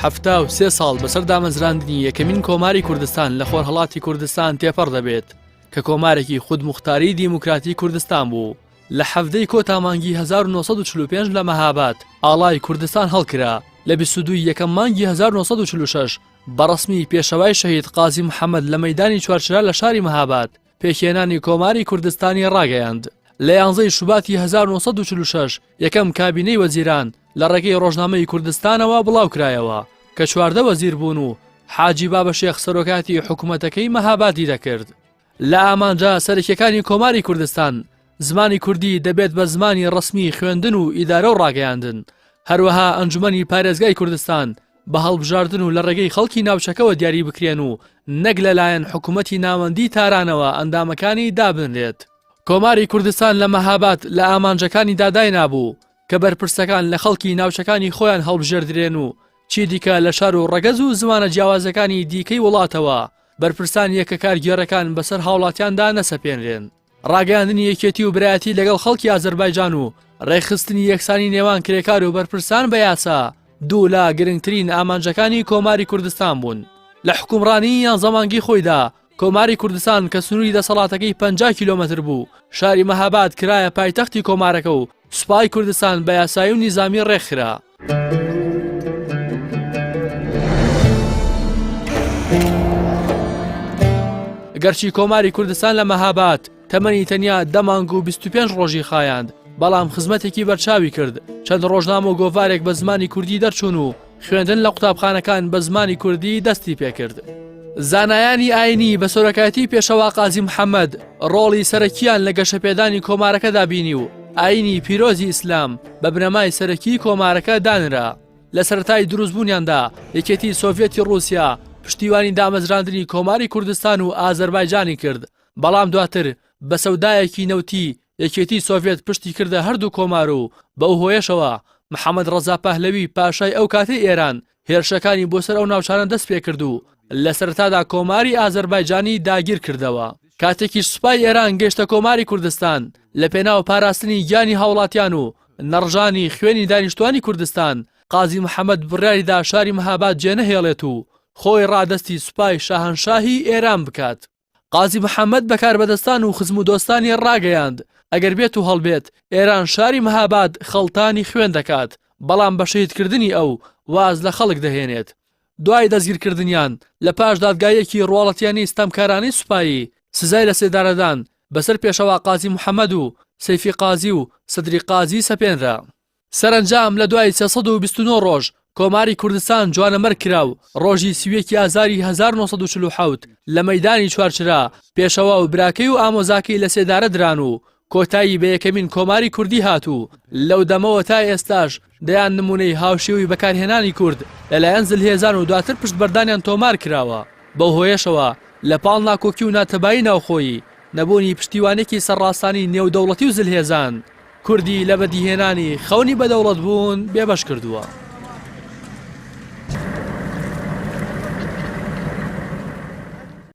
73 ساڵ بەسەر دامەزراندنی یەکەمین کۆماری کوردستان لە خۆرهەڵاتی کوردستان تێپەڕ دەبێت کە کۆمارێکی خودموختاری دیموکراتی کوردستان بوو. لە حەڤدەی کۆتا مانگی 1945 لە مەهاباد ئاڵای کوردستان هەڵکرا، لە 22 یەکەم مانگی 1946 بە ڕەسمی پێشەوای شەهید قازی محەمەد لە مەیدانی چوارچرا لە شاری مەهاباد پێکهێنانی کۆماری کوردستانی ڕاگەیاند. لە یانزەی شوباتی 1946 یەکەم کابینەی وەزیران لە ڕێگەی ڕۆژنامەی کوردستانەوە بڵاوکرایەوە کە 14 وەزیر بوون و حاجی بابەشێخ سەرۆکاتی حکوومەتەکەی مەهابادی دەکرد. لە ئامانجە سەرەکیەکانی کۆماری کوردستان زمانی کوردی دەبێت بە زمانی ڕەسمی خوێندن و ئیدارە و ڕاگەیاندن، هەروەها ئەنجومەنی پارێزگای کوردستان بە هەڵبژاردن و لە ڕێگەی خەڵکی ناوچەکەوە دیاری بکرێن و نەک لەلایەن حکوومەتی ناوەندی تارانەوە ئەندامەکانی دابنرێت. کۆماری کوردستان لە مەهاباد لە ئامانجەکانیدا داینابوو کە بەرپرسەکان لە خەڵکی ناوچەکانی خۆیان هەڵبژێردرێن و چیدیکە لە شار و ڕەگەز و زمانە جیاوازەکانی دیکەی وڵاتەوە بەرپرسان یەکە کارگێڕەکان بەسەر هاوڵاتیاندا نەسەپێنرێن. ڕاگەیاندنی یەکێتی و برایەتی لەگەڵ خەڵکی ئازەربایجان و ڕێکخستنی یەکسانی نێوان کرێکار و بەرپرسان بە یاسا دوو لە گرنگترین ئامانجەکانی کۆماری کوردستان بوون. لە حوکمڕانی یانزە مانگی خۆیدا کۆماری کوردستان کە سنووری دەسەڵاتەکەی 50 کیلۆمەتر بوو، شاری مەهاباد کرایە پایتەختی کۆمارەکە و سوپای کوردستان بە یاسایی و نیزامی ڕێکخرا. گەرچی کۆماری کوردستان لە مەهاباد تەمەنی تەنیا دە مانگ و 25 ڕۆژی خایاند، بەڵام خزمەتێکی بەرچاوی کرد، چەند ڕۆژنامە و گۆڤارێک بە زمانی کوردی دەرچوون و خوێندن لە قوتابخانەکان بە زمانی کوردی دەستی پێکرد. زانایانی ئاینی بە سەرۆکایەتی پێشەوا قازی محەممەد ڕۆڵی سەرەکییان لە گەشەپێدانی کۆمارەکەدا بینی و ئاینی پیرۆزی ئیسلام بە بنەمای سەرەکی کۆمارەکە دانرا. لە سەرەتای دروستبوونیاندا یەکێتی سۆڤیەتی ڕووسیا پشتیوانی دامەزراندنی کۆماری کوردستان و ئازەربایجانی کرد، بەڵام دواتر بە سەودایەکی نەوتی یەکێتی سۆڤێت پشتی کردە هەردوو کۆمار و بەو هۆیەشەوە محەمەد ڕەزا پەهلەوی پاشای ئەو کاتەی ئێران هێرشەکانی بۆ سەر ئەو ناوچانە دەست پێکرد و لە سەرەتادا کۆماری ئازەربایجانی داگیر کردەوە. کاتێکیش سوپای ئێران گەیشتە کۆماری کوردستان لە پێناو پاراستنی گیانی هاوڵاتیان و نەڕژانی خوێنی دانیشتوانی کوردستان قازی محەمەد بڕیاری دا شاری مهاباد جێنەهێڵێت و خۆی ڕادەستی سوپای شاهەنشاهی ئێران بکات. قازی محەمەد بە کاربەدەستان و خزم و دۆستانی ڕاگەیاند، ئەگەر بێت و هەڵبێت ئێران شاری مهاباد خەڵتانی خوێن دەکات، بەڵام بە شەهیدکردنی ئەو واز لە خەڵک دەهێنێت. دوای دەستگیرکردنیان لە پاش دادگاییەکی ڕواڵەتیانەی ستەمکارانەی سوپایی، سزای لەسێدارەدان بەسەر پێشەوا قازی محەمەد و سەیفی قازی و سەدری قازی سەپێنرا. سەرەنجام لە دوای 329 ڕۆژ کۆماری کوردستان جوانەمەرگ کرا و ڕۆژی 31 ئازاری 1947 لە مەیدانی چوارچرا پێشەوا و براکەی و ئامۆزاکەی لە سێدارە دران و کۆتایی بە یەکەمین کۆماری کوردی هات و لەو دەمەوە تا ئێستاش دەیان نمونەی هاوشێوەی بەکارهێنانی کورد لەلایەن زلهێزان و دواتر پشتبەردانیان تۆمار کراوە بەو هۆیەشەوە لە پاڵ ناکۆکی و ناتەبایی ناوخۆیی نەبوونی پشتیوانێکی سەرڕاستانی نێودەوڵەتی و زلهێزان کوردی لە بەدیهێنانی خەونی بەدەوڵەتبوون بێبەش کردووە.